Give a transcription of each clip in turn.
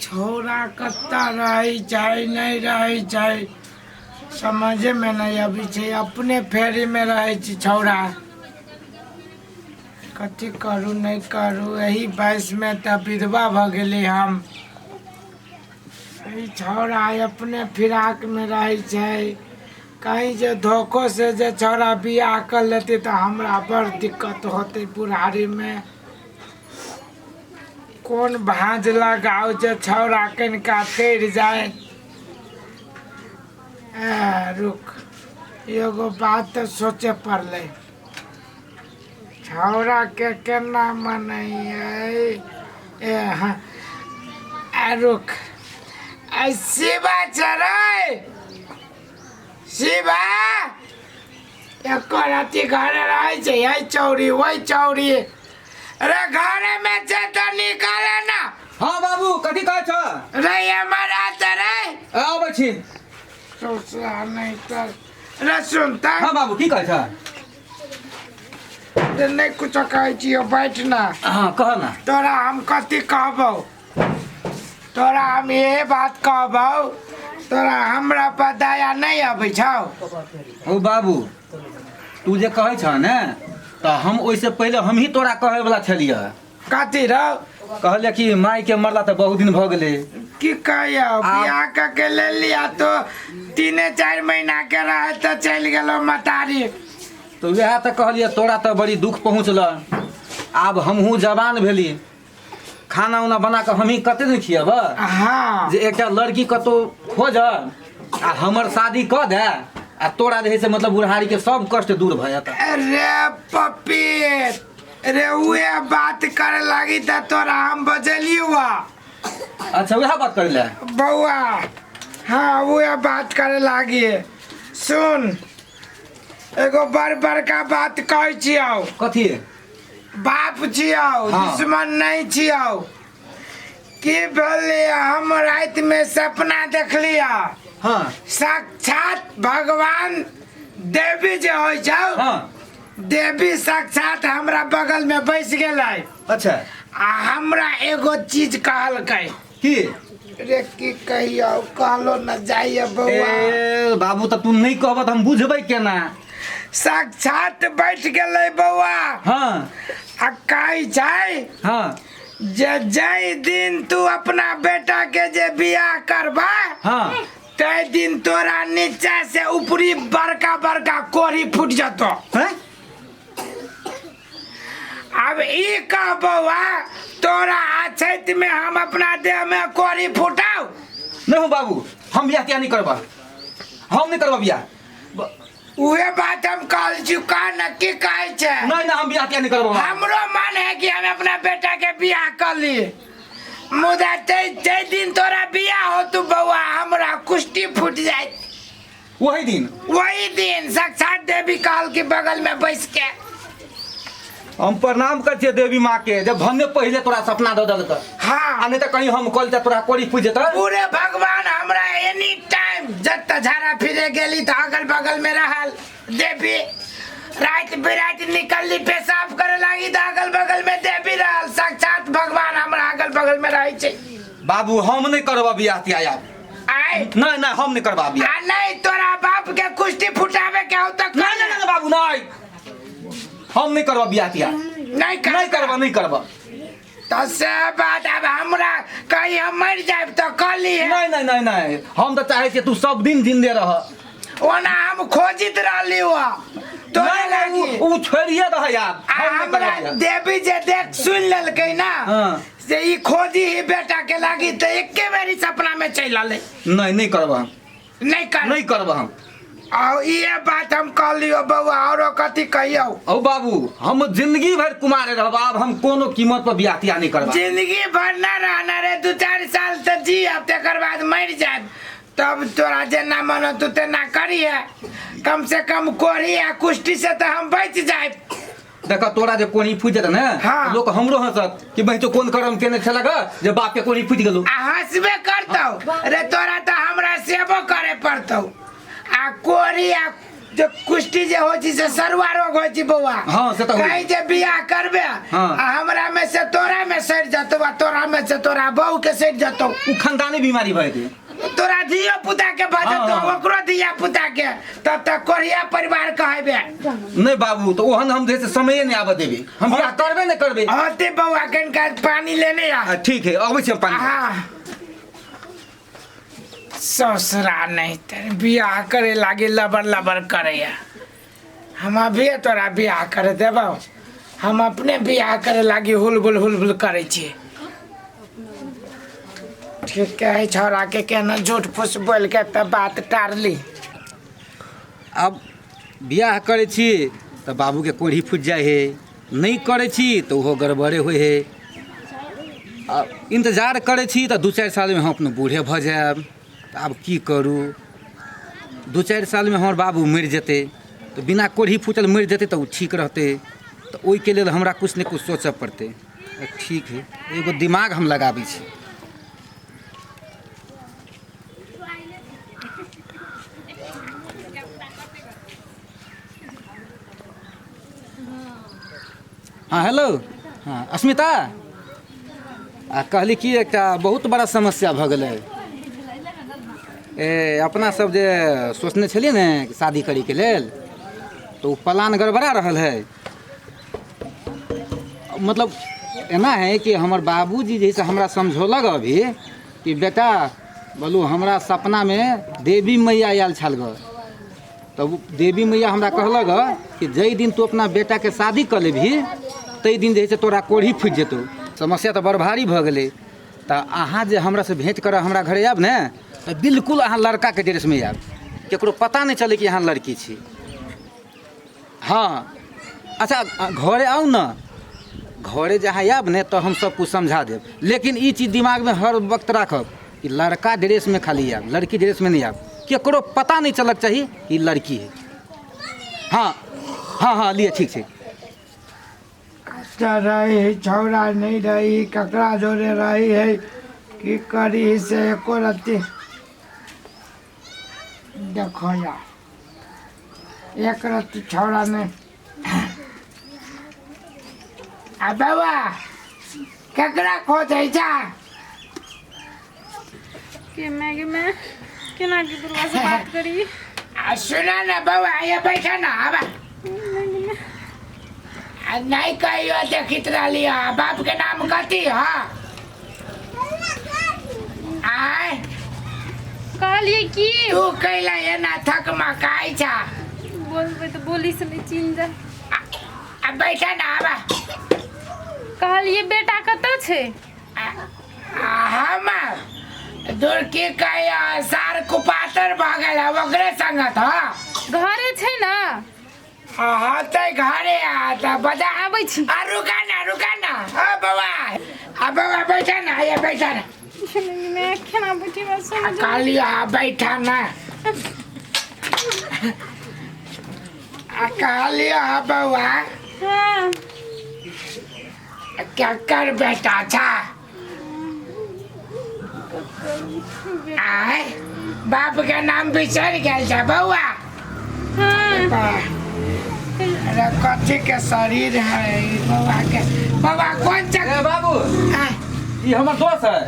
छौड़ा कतऽ रहै छै, नहि रहै छै, समझेमे नहि अबै छै। अपने फेरीमे रहै छै छौड़ा। कथी करू, नहि करू? एहि वयसमे तऽ विधवा भऽ गेली हम। ई छौड़ा अपने फिराकमे रहै छै। कहीं जे धोखोसँ जे छौड़ा बियाह कऽ लेतै तऽ हमरा बड़ दिक्कत होतै बुढ़ारीमे। कोन भाँज लगाउ जे छौड़ा कनिका तैर जाय? रुक, एगो बात तऽ सोचे पड़लै। छौड़ाके केना मनैयै? ए हँ, आ रुक, आ शिवा छै रे, शिवा! एकर अथी घरे रहै छै। है चौरी, ओहि चौरी रे, घरे में छै तऽ निकाले ना। हाँ बाबू, कथी कहै छ? रे हमारा तऽ रे। आबै छी। ससुरा नहि तऽ रे, सुन तऽ। हाँ बाबू, की कहै छ? रे, नहि कुछो कहै छियौ, बैठ ना। हाँ, कह ना। तोरा हम कथी कहबौ? तोरा हम इहे बात कहबौ, तोरा हमरा पर दया नहि अबै छौ? ओ बाबू, तू जे कहै छह ने, तऽ हम ओहिसँ पहिले हमही तोरा कहैवला छलियै। कथी रौ? कहलियै कि मायके मरला तऽ बहुत दिन भऽ गेलै। की कहियौ, बियाह कऽ के ले लिया तो 3-4 महीना के रहे तऽ चलि गेलो मतारी। तऽ वएह तऽ कहलियै, तोरा तऽ बड़ी दुख पहुँचल। आब हमहूँ जवान भेली, खाना उना बना कऽ हमही कते दिन खियब? जे एकटा लड़की कतौ खोज आ हमर शादी कऽ दे आ तोरा जे है से मतलब बुढ़ारी के सब कष्ट दूर भऽ जेतै। अरे पप्पी रे, उहे बात करे लागी तऽ तोरा हम बजलियौ। अच्छा, वएह बात करै लए? बौआ, हाँ, उहे बात करे लागी। सुन, एगो बड़ बड़का बात कहै छियौ। कथी? बाप छियौ, दुश्मन नहीं छियौ। की भेलै, हम राति में सपना देखलियै। साक्षात भगवान देवी जे होइ छौ, देवी साक्षात हमरा बगल में बैस गेलै। आ हमरा एगो चीज कहलकै। की? रे, की कहियौ, कहलो न जाइए बौआ। ए बाबू, तऽ तू नहि कहबह तऽ हम बुझबै केना? साक्षात बैठ गेलै बौआ। आ कहै छै जे जाहि दिन तू अपना बेटा के जे बियाह करबा, ताहि दिन तोरा नीचा से ऊपरी बड़का बड़का कोढ़ी फूट जतो। हैं? अब ई कह बौआ, तोरा अछैत में हम अपना देह में कोढ़ी फुटाउ? नहीं हो बाबू, हम बियाह तियाह नहीं करबा, हम नहीं करबा बियाह। उहे बात हम कहल छी, कह न, की कहै छै? नहीं नहीं, हम बियाह तियाह नहीं करबा। हमरो मन है कि हम अपना बेटा के बियाह कर ली, मुदा ते ते दिन तोरा बियाह हो तू बौआ, हमरा कुश्ती फूट जाए। वही दिन? वही दिन साक्षात देवी कहल के बगल में बैस के। हम प्रणाम कर छियै देवी माँ के, जब हमने पहले तोरा सपना दऽ देलक। आ नहीं तऽ कहीं हम कल तऽ तोरा कोरी पूज जेतै। पूरे भगवान हमरा एनी टाइम जत झाड़ा फिरे गेली तऽ अगल बगल में रहल देवी। रात बिरात निकलली पेशाब करे लागी तऽ अगल बगल में देवी रहल। साक्षात भगवान हमरा अगल बगल में रहै छै। बाबू, हम नहीं करब बियाह तियाह आब। आय? नहीं नहीं, हम नहीं करबा बियाह। आ नहीं तोरा बाप के कुश्ती फुटावे के हो तऽ नहीं नहीं नहीं बाबू, नहीं, हम नहीं करब बियाह तियाह। नहीं करबा? नहीं करब, नहीं करब। तो से बात, अब हमरा कहीं हम मर जाए तो कह लिए। नहीं नहीं नहीं नहीं, हम तो चाहे छियै तू सब दिन जिंदे रह। ओना हम खोजित रहली हुआ तोरा नहीं, नहीं, लागी। उ छोड़िए दह यार। आ हम नहीं हमरा करब बियाह। देवी जे देख सुन लेलकै ना से ई खोजी ही बेटा के लागी, तो एके बेरी सपना में चलि अलै। नहीं, नहीं करब हम। नहीं कर? नहीं करब हम। आ ये बात हम कहलियो बौआ, औरो कथी कहियौ? औ बाबू, हम जिंदगी भर कुमारे रहब, आब हम कोनो कीमत पर बियाह तियाह नहीं करब। जिंदगी भर ना रहना रे, 2-4 साल तो जी, अब तेकर बाद मर जाए, तब तोरा जेना मन हो तू तेना करिहे। कम से कम कोढ़ी आ कुष्ठी से तो हम बच जाए। देख, तोरा जे कोढ़ी फूटि जेतै ने, लोक हमरो हंसत कि बहिं तो कोन करम केने छलक जे बाप के कोढ़ी फूटि गेलौ। आ हंसबे करतौ रे, तोरा तो हमरा सेबो करे पड़तौ। आ कोढ़ी आ जे कुष्ठी जे होइ छै से सरुआ रोग होइ छै बौआ। हाँ, से तऽ होइ। कहीं जे बियाह करबे हाँ। आ हमरा में से तोरा में सड़ि जतौ आ तोरा में से तोरा बहू के सड़ि जतौ। ओ खानदानी बीमारी भऽ जेतै। तोरा धियो पुता के भऽ हाँ, जतौ, हाँ। ओकरो धिया पुता के, तब तक कोरिया परिवार कहबे। नहि बाबू, तऽ ओहन हम जे से समये नहि आबऽ देबै, हम बियाह करबे नहि करबै। हाँ ते बौआ, कनिका पानी लेने आ। ठीक है, अबै छी हम पानी। हाँ ससुरा नहीं तर बियाह करे लागे लबर लबर करैया। हम अभी तोरा बियाह करे देबौ, हम अपने बियाह करे लागी हुलबुल हुलबुल करै छी। ठीक है, छौड़ा के केना झूठ फूस बोल के तऽ बात टारली। आब बियाह करै छी तऽ बाबूके कोढ़ी फुटि जाइ है, नहि करै छी तऽ ओहो गड़बड़े होइ है। आ इन्तजार करै छी तऽ 2-4 सालमे हम अपने बूढ़े भऽ जायब। तऽ आब की करू? 2-4 सालमे हमर बाबू मरि जेतै तऽ बिना कोढ़ी फूटल मरि जेतै तऽ ओ ठीक रहतै। तऽ ओहिके लेल हमरा किछु ने किछु सोचऽ पड़तै। ठीक है, एगो दिमाग हम लगाबै छी। हाँ हेलो, हाँ अस्मिता, आ कहली कि एकटा बहुत बड़ा समस्या भऽ गेलै। ए अपना सब जे सोचने छलियै ने शादी करैके लेल, तऽ ओ प्लान गड़बड़ा रहल है। मतलब एना है कि हमर बाबूजी जे है से हमरा समझौलक अभी कि बेटा बोलू हमरा सपनामे देवी मैया आयल छल ग, तब देवी मैया हमरा कहलक कि जाहि दिन तू अपना बेटाके शादी कऽ लेबही ताहि दिन जे है से तोरा कोढ़ी फुटि जेतौ। समस्या तऽ बड़ भारी भऽ गेलै। तऽ अहाँ जे हमरासँ भेँट करऽ हमरा घरे आयब ने तऽ बिल्कुल अहाँ लड़काके ड्रेसमे आयब, ककरो पता नहि चलै कि अहाँ लड़की छी। हाँ अच्छा, घरे आउ ने, घरे जे अहाँ आयब ने तऽ हम सब किछु समझा देब। लेकिन ई चीज दिमागमे हर वक्त राखब कि लड़का ड्रेसमे खाली आयब, लड़की ड्रेसमे नहि आयब। ककरो पता नहि चलक चाही कि लड़की है। हाँ हाँ हाँ लिअ, ठीक छै। कतऽ रही है छौड़ा, नहि रही ककरा जोरे रही है, की करी से एको रत्ती देखो यार, एक रत्ती छौड़ा नहि। आ बाबा केकरा खोजै छा? के मैं के मैं केना के दुर्गा से बात करी? आ सुना ना बौआ, ये बैठा ना। आबा आ नहीं कहियो देखित रहली। आ बाप के नाम कथी? हाँ आय कहलिए की तू कैला एना थक मकाई छा? बोलबै तऽ बोली से नहि चिन्ह जा। आ बैठा ना, आबा। कहलिए बेटा कतऽ छै? हमर दूर की कहियो सार कुपातर भऽ गेल है ओकरे संगत। हाँ घरे छै ने? हाँ तऽ घरे आ तऽ बजा आबै छी। आ रुका ना, रुका ना। आ बौआ, आ बौआ बैठा ना, ये बैठा ना। मैं केना बैठी बस समझ। कहलियो आ बैठा ना। आ कहलियो हा बौआ। हाँ केकर बेटा छा? आय बाप के नाम बिसरि गेल छै बौआ? हाँ। अरे कथी के शरीर है ई बौआ के? बौआ कोन चक ए बाबू, आय, ई हमर दोस्त है।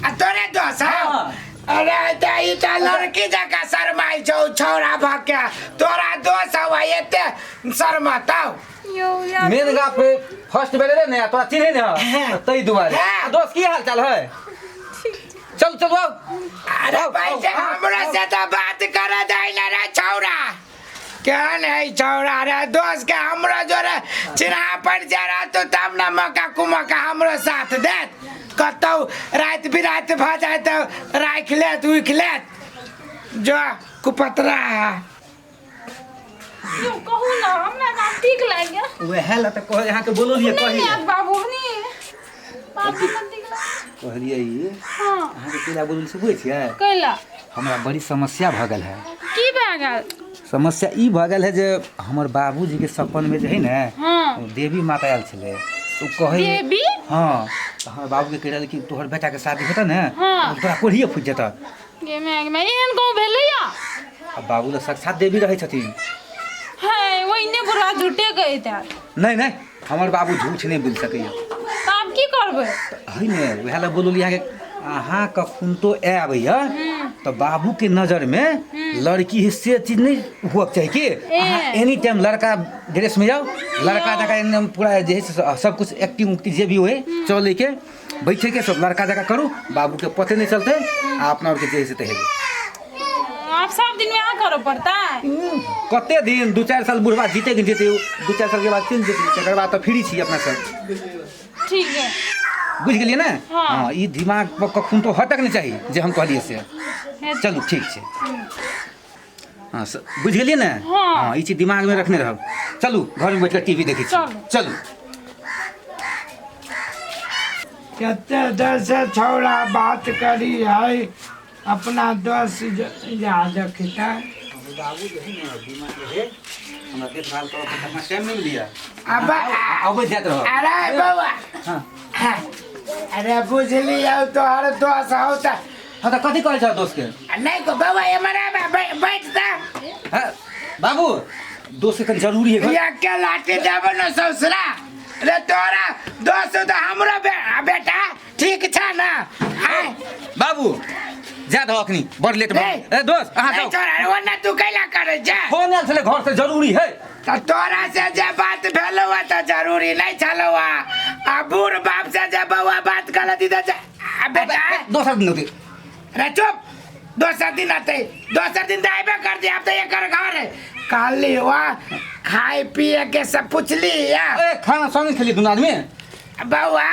आ तोरे दोस्त है? हाँ। अरे तऽ ई तऽ लड़की जकाँ शरमाइ छौ छौड़ा भऽ के, तोरा दोस्त हौ एते शरमतौ? यौ यार मेन गाप पे फर्स्ट बेर एलै ने, तोरा चिन्है ने हौ, ताहि दुआरे। हाँ। आ दोस्त की हाल चाल है? चल चल आओ। अरे आओ, पैसे आओ, आओ, हमरा आओ। से तऽ बात करे दै ने रे छौड़ा। केहन है छौड़ा रे? दोस्त के हमरो जोरे चिन्हा पड़ जा रहा तो तब ने मौका कुमौका हमरो साथ देत। कतौ राति बिराति भऽ जाय तऽ राखि लेत उखि लेत जो कुपतरा है। यौ कहू ना, हमरा तऽ आब ठीक लागि गेल। वएह लए तऽ कहै अहाँके बोललियै। नहि कही आब बाबू नी बाबू सब ठीक लागि। कहलियै ई हाँ अहाँके केला बोलल से बुझै छियै? कैला? हमरा बड़ी समस्या भऽ गेल है। की भए गेल? समस्या ई भऽ गेल है जे हमर बाबूजीके सपनमे जे है ने हाँ देवी माता आयल छलै, ओ कहै। देवी? हाँ, तऽ हमर बाबूके कहि रहल कि तोहर बेटाके शादी हेतऽ ने हाँ। तोरा कोढ़िए फुटि जेतऽ। गे my गे my, एहन गाँव भेलैया? आ बाबू तऽ साक्षात देवी रहै छथिन। बुढ़वा झूठे कहैत हैत। नहि नहि, हमर बाबू झूठ नहि बोलि सकैए। तऽ आब की करबै? है ने, वएह लए बोललियै अहाँके, अहाँ कखुनतो आबैए तऽ बाबूके नजरमे लड़की है से चीज नहि हुअके चाही कि अहाँ एनी टाइम लड़का ड्रेसमे जाउ, लड़का जकाँ एकदम पूरा जे है से सब कुछ एक्टिंग उक्टिंग जे भी होइ चलैके बैठैके सब लड़का जकाँ करू, बाबूके पते नहि चलतै आ अपना आरके जे है से तऽ हेबै। आब सब दिन वएह करऽ पड़तै? कते दिन, 2-4 साल बुढ़वा जीते कि जेतै, 2-4 सालके बाद चलि जेतै, तकर बाद तऽ फ्री छी अपना सब। ठीक है, बुझि गेलियै ने? हाँ। हाँ, ई दिमाग पर कखन तो हटक नहि चाही जे हम कहलियै से। चलू ठीक छै। हाँ, बुझि गेलियै ने? हाँ। हाँ, ई चीज दिमागमे रखने रहब। चलू घरमे बैठ कऽ टीवी देखै छी। चलू। चलू। कते देर से छौड़ा बात करी है अपना दोस्त जा देखता। बाबू जे है ने बीमार रहे, हमरा देखभाल करऽ के अपना टाइम नहि मिलिया। अब अबै जाइत रह। अरे बौआ। हाँ। अरे बुझलियै तोहर दोस्त हौ तऽ। हाँ, तऽ कथी कहै छह दोस्त के? नहि को बौआ, एमहर आबे, बैठ तऽ। हाँ, बाबू दोस्त के कनि जरूरी है। या के लाठी देबो न ससुरा रे, तोरा दोस्त तऽ हमरो बेटा ठीक छ ना? आय। बाबू जा दहो, अखनी बड़ लेट भऽ नहीं। गेल। ए दोस्त, अहाँ नहीं जाउ। तोरा ओना तू कैला करै छै? फोन आयल छलै घर से, जरूरी है। तऽ तोरा से जे बात भेलौ हँ तऽ जरूरी नहि छलौ हँ, आ बूढ़ बाप से जे बौआ बात गलती तऽ आ बेटा दोसर दिन होतै। रे चुप, दोसर दिन अतै, दोसर दिन तऽ अयबे कर दे। आब तऽ एकर घर है। कहली वाह, खाय पिए के सब पुछली या? ए खाना संगे खेली दुनू आदमी। बौआ,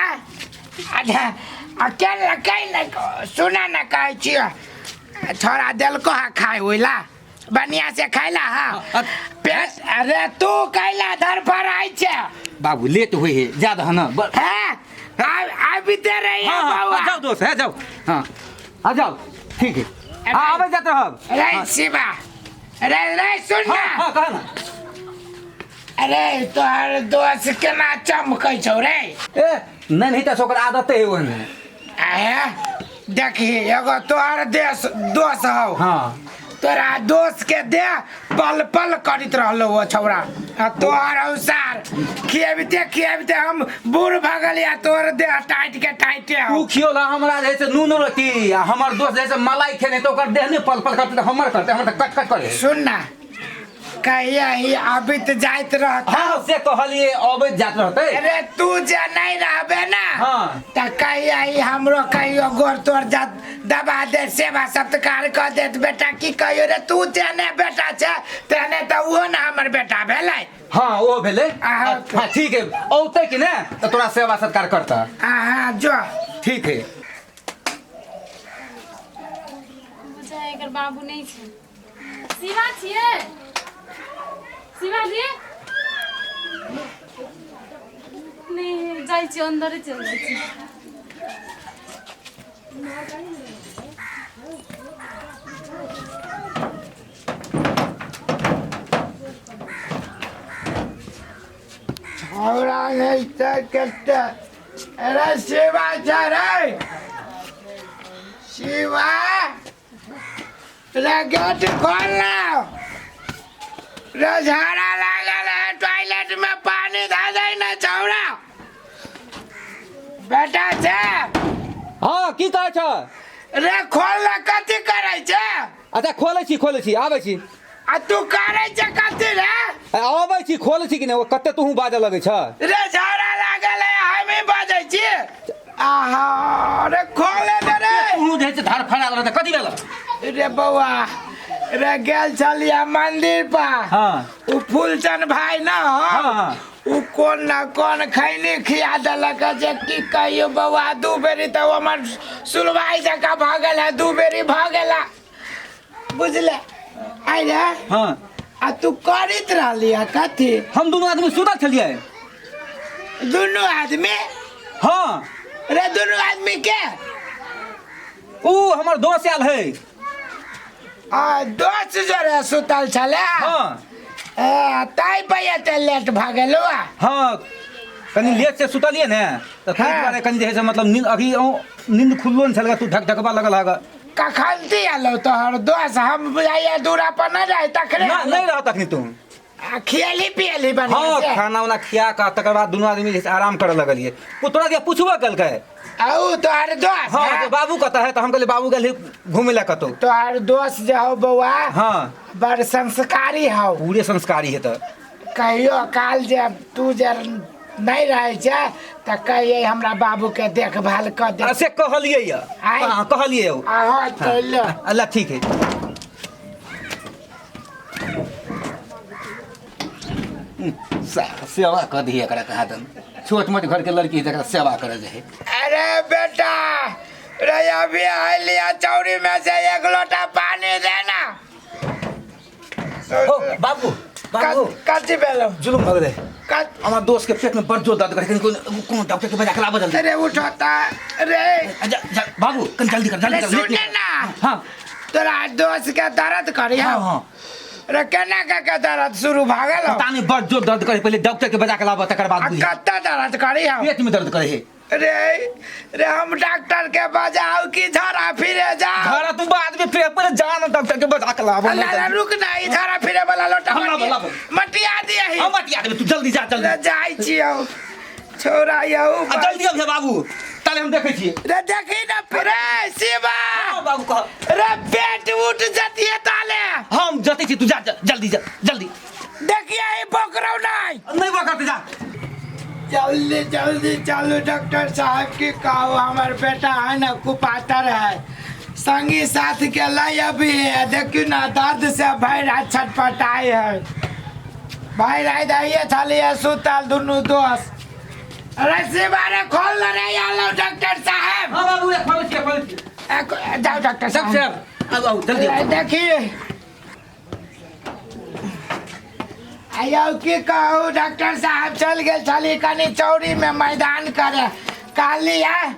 अच्छा आ के कै सुना न, कहै छियो छोड़ा देलको हा खाय ओइला बढ़िया से खैला। हाँ, पेट। अरे तू कैला धर पर आई छे? बाबू लेट होइ है, जा दह न। हैं, आबिते रही। हाँ हाँ। बौआ। जाओ दोस्त है, जाओ। हाँ आ जाओ, ठीक है। हाँ, आबै जात रहब। अरे शिवा, अरे रे सुन ना। हाँ, कह ना। अरे तोहर दोस्त केना चमकै छौ रे? ए नहीं नहीं, तऽ ओकर आदत है ओहन। आहे देखी, एगो तोहर देश दोस्त हौ। हाँ। तोरा दोस्त के दे पल पल करैत रहलो वो छौड़ा, आ तोहर औसार खियाबिते खियाबिते हम बूढ़ भऽ गेलियै, तोहर देह टाइट के टाइटे हौ। तू खियोला हमरा जे है से नून रोटी, आ हमर दोस्त जे है से मलाई खेने, तऽ ओकर देह नहि पल पल करतै तऽ हमर करतै? हमर तऽ कट कट करे। सुन ना, कहिया ही आबित जाइत रहत। हाँ, से कहलिए अबैत जात रहतै। अरे तू जे नहीं रहबे ना, हाँ। त कहिया ही हमरो कहियो गोर तोर जात दबा दे, सेवा सत्कार कर देत। बेटा की कहियो रे, तू जेने बेटा छे तेने त उहो ना हमर बेटा भेलै। हाँ, ओ भेलै। आहा। हाँ ठीक है, औतै कि ने तऽ तोरा सेवा सत्कार करता। आहा जो। ठीक है। बुझाइ एकर बाबू नहि छै। शिवा छियै? शिवाजी नहि, जाइ छियै, अन्दरे चलि जाइ छियै। छौड़ा नहि तऽ कते। अरे शिवा छै रे, शिवा रे, गेट खोल ना रे, झाड़ा लागल है टॉयलेट में, पानी धऽ दे ना। छौड़ा बेटा छै? हाँ, की कहै छ? रे खोल ना, कथी करै छै? अच्छा, खोलै छी, खोलै छी, आबै छी। आ तू करै छै कथी रे? आबै छी, खोलै छी कि नहि? कते तूहू बाजऽ लगै छ। रे झाड़ा लागल है, हमही बजै छी? आहा रे, खोले दे रे। तूहू जे छै धार फड़ा रहतै, कथी भेल? रे बौआ रे, गेल छलियै मंदिर पर। हाँ। उ फूलचंद भाई ना, हाँ। उ कोन ना कोन खैनी खिया देलक जे की कहियो बौआ, दू बेरी तऽ हमर सुलवाई जकाँ भऽ गेल है, दू बेरी भऽ गेला, बुझले आइ रे। हाँ। आ तू करैत रहली है कथी? हम दुनू आदमी सुतल छलियै। दुनू आदमी? हाँ। रे दुनू आदमी के? ऊ हमर दोस्त आयल है। आ दोस्त जोरे सुतल छले? हाँ। ए ताहि पर एते लेट भऽ गेलौ? हाँ, कनि लेट से सुतलियै ने तऽ ताहि हाँ। दुआरे कनि जे है से मतलब नींद अभी नींद खुललो नहि छल, तू ढक ढकबा लगल हग। कखन ती एलौ तोहर दोस्त? हम बुझाइया दूरा पर नहि रहै तखने। ना, नहि रह तखनी तू। आ खियली पियली बढ़िया हाँ से? खाना उना खिया कऽ तकर बाद दुनू आदमी जे छै आराम करऽ लगलियै। ओ तोरा दिया पुछबो केलकै। आउ तोहर दोस्त? हाँ है? जे बाबू कतऽ है, तऽ हम कहलियै बाबू गेल घूमे लए कतौ। तोहर दोस्त जे हौ बौआ, हाँ बड़ संस्कारी हौ। पूरे संस्कारी है। तऽ कहियो काल जे तू जे नहि रहै छै तऽ कहियै हमरा बाबूके देखभाल कऽ दे। आ से कहलियै यऽ। आय। हाँ कहलियै यौ। अहाँ चलि। अल्लाह ठीक है। सेवा कऽ दिही एकरा, कहा दन छोट मोट घर के लड़की है, एकरा सेवा करे जे है। अरे बेटा रे, अभी आइलिया चौरी में से एक लोटा पानी देना। हो बाबू, बाबू। कथी भेलौ? जुलुम भऽ गेलै। कत हमर दोस्त के पेट में बड़ जोर दर्द करे, कनी कोनो कोनो डॉक्टर के बजा के लाबो जल्दी। अरे उठो ता रे। जा, जा, बाबू कनी जल्दी कर, जल्दी अरे कर, लेट सुने नहीं कर। ना। हाँ तोरा दोस्त के दर्द करी? हाँ हाँ। रे केना के के दर्द शुरू भऽ गेल? पता नहीं, बड़ जोर दर्द करे, पहले डॉक्टर के बजा के लाबो तकर बाद बुझी। कत्ता दर्द करी हौ? पेट में दर्द करे है। रे रे, हम डॉक्टर के बजाओ कि झाड़ा फिरे जाओ? झाड़ा तू बाद में फिर, पहले जा ना डॉक्टर के बजा के लाबो। अल्लाह ला, रुक ना, ई झाड़ा फिरे वाला लोटा हम लाबो, मटिया- लाबो। मटिया दिया ही। हम मटिया देबै, तू जल्दी जा, जल्दी। रे जाइ छियौ छोरा यौ। आ जल्दी अबिहे बाबू, ताले हम देखै छियै। रे देखी ना रे शिवा। हाँ, बाबू कह। रे पेट उठ जतिए ताले। हम जतै छी, तू जा, जा, जल्दी जा, जल्दी। देखिए ई बकरौ नहीं। नहीं बकरते, जा। जल्दी जल्दी चलू, डॉक्टर साहब की कहो हमार बेटा है ना कुपातर है, संगी साथ के लाई अभी है। देखियो ना दर्द से भरि रात छटपटाई है, भरि रात आइए छलिए सुतल दुनू दोस्त। अरे शिवा रे, खोल ना रे, आलो डॉक्टर साहब। हाँ बाबू, एक खोलै छियै, खोलै छियै। जाओ डॉक्टर सब साहब। साहब, आउ आउ जल्दी आउ। देखिए आयौ की कहू डॉक्टर साहब, चल गेल छली कनी चौरी में मैदान करे, कहली है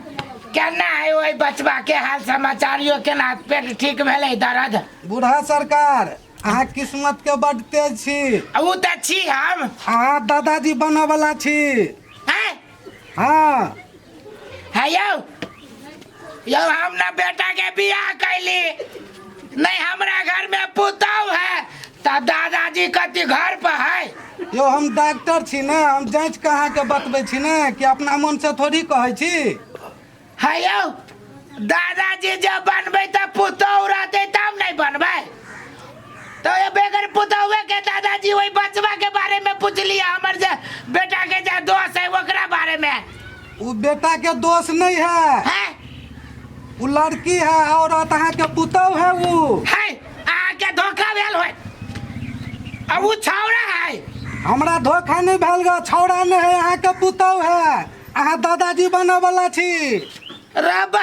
केना है ओहि बचबा के हाल समाचार यो, केना पेट ठीक भेलै दर्द? बूढ़ा सरकार, अहाँ किस्मत के बड तेज छी। उ तऽ छी हम। अहाँ दादाजी बनऽ वाला छी। हैं? हाँ। है यौ, यौ हम ना बेटा के बियाह कैली, नहीं हमरा घर में पुतहु है, तब दादाजी कथी घर पर है? यौ हम डॉक्टर छी ने, हम जाँच के अहाँके बतबै छी ने, कि अपना मन से थोड़ी कहै छी। है यौ दादाजी जब बनबै तऽ पुतहु रहतै तब नहीं बनबै, तो ये बगैर पुतहुए के दादाजी? वही बचवा के बारे में पूछलिए, हमर जे बेटा के जे दोष है ओकरा बारे में। उ बेटा के दोष नहीं है। है? उ लड़की है, औरत, अहाँके पुतहु है उ। है अहाँके धोखा भेल होय, आ उ छौड़ा है। हमरा धोखा नहीं भेल ग, छौड़ा नहीं है, अहाँके पुतहु है, अहाँ दादाजी बनऽ वाला छी। रब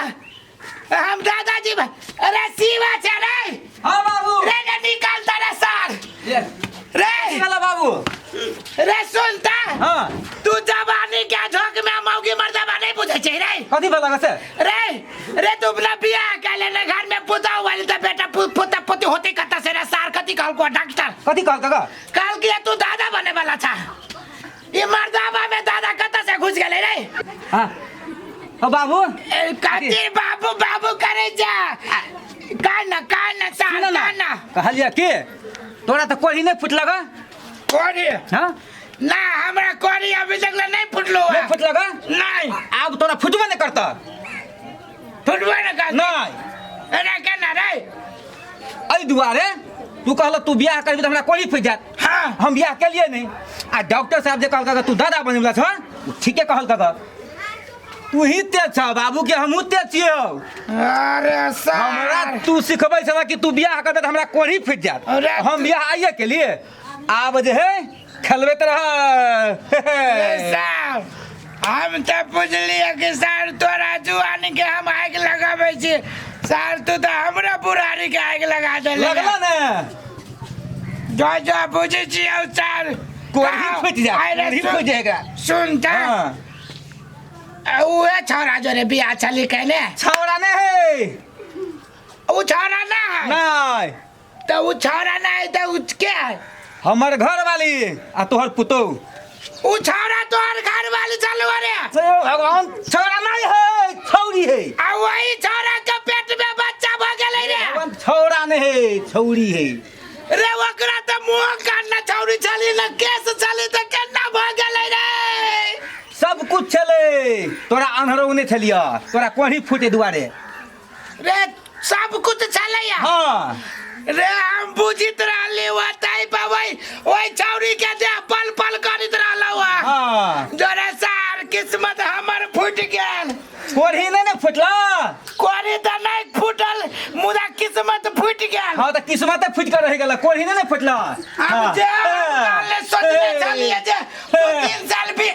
हम दादाजी अरे शिवा छै रे। हाँ बाबू। रे रे निकाल तारा सार। ये रे निकाला बाबू। रे सुनता? हाँ। तू जवानी के झोंक में मौगी मर्दाबा नहीं बुझे छै रे। कथी भेल से? रे रे तू अपना बियाह कर लेने, घर में पुतहु वाली तो बेटा पोता पोती होते कत्ता से रे सार? कथी कहल को डॉक्टर? कथी कहल का? कहल कि तू दादा बने वाला छा, ये मर्दाबा में दादा कत्ता से घुस गेले रे? हाँ हाँ बाबू। ए, कथी बाबू बाबू करे जा, कान कान सार। सुन ना। कान। कहलियै के तोरा तऽ कोढ़ी नहि फुटलक? कोरी? हाँ। ना, हमरा कोरी अभी तक ले नहीं फुटलो है। नहि फुटलक? नहीं। आब तोरा फुटबे नहि करतह। फुटबे न कर। नहि। अरे केना रे? एहि दुआरे तू कहल तू बियाह करबी तऽ हमरा कोढ़ी फुटि जायत। हाँ। हम बियाह केलियै नहि, आ डॉक्टर साहब जे कहलक तू दादा बनेवला छह, ओ ठीके कहलक। तू ही तेज छह बाबू के हमहूँ तेज छियौ। अरे सार। हमरा तू सिखबै छह कि तू बियाह करबे तऽ हमरा कोढ़ी फुटि जायत। अरे हम बियाह आइए केलिए, आब जे है खेलबैत रह। अरे साहब, हम तऽ बुझलियै कि सर तोरा जुआनी के हम आगि लगाबै छी, सर तू तऽ हमरा बुढ़ारी के आगि लगा देले। लगला ने? जो जो बुझै छियौ सर। कोढ़ी फुटि जायत। अरे कोढ़ी फुटि जाय एकरा। सुन तऽ। हाँ। उहे छौड़ा जोरे बियाह छली कैने? छौड़ा नहि है। उ छौड़ा ना है? नहि। तऽ उ छौड़ा ना है तऽ उ के है? हमर घर वाली आ तोहर पुतोहु। उ छौड़ा तोहर घर वाली चलू रे? से भगवान, छौड़ा नहीं है, छौरी है। आ वही छौड़ा के पेट में बच्चा भ गेलै रे? भगवान, छौड़ा नहीं है, छौरी है। रे ओकरा तऽ मुँह कान न छौरी छली न केस छली तऽ केना भऽ गेलै रे? सब कुछ छलै, तोरा अन्हरो नहि छलिय, तोरा कोढ़ी फूटे दुआरे। रे सब कुछ छलैया? हाँ। रे हम बुझित रहली हुआ ताहि पर ओहि छौरी के देह पल पल करैत रहलहुँ। हाँ। जोरे सार किस्मत हमर फूटि गेल। कोढ़ी नहि ने फुटला? कोढ़ी तऽ नहि फूटल, मुदा किस्मत फूटि गेल। हाँ, तऽ किस्मत फूटि कऽ रहि गेल, कोढ़ी नहि ने फुटला। हम जे हम काल्हि सोचने छलियै जे 2-3 साल भी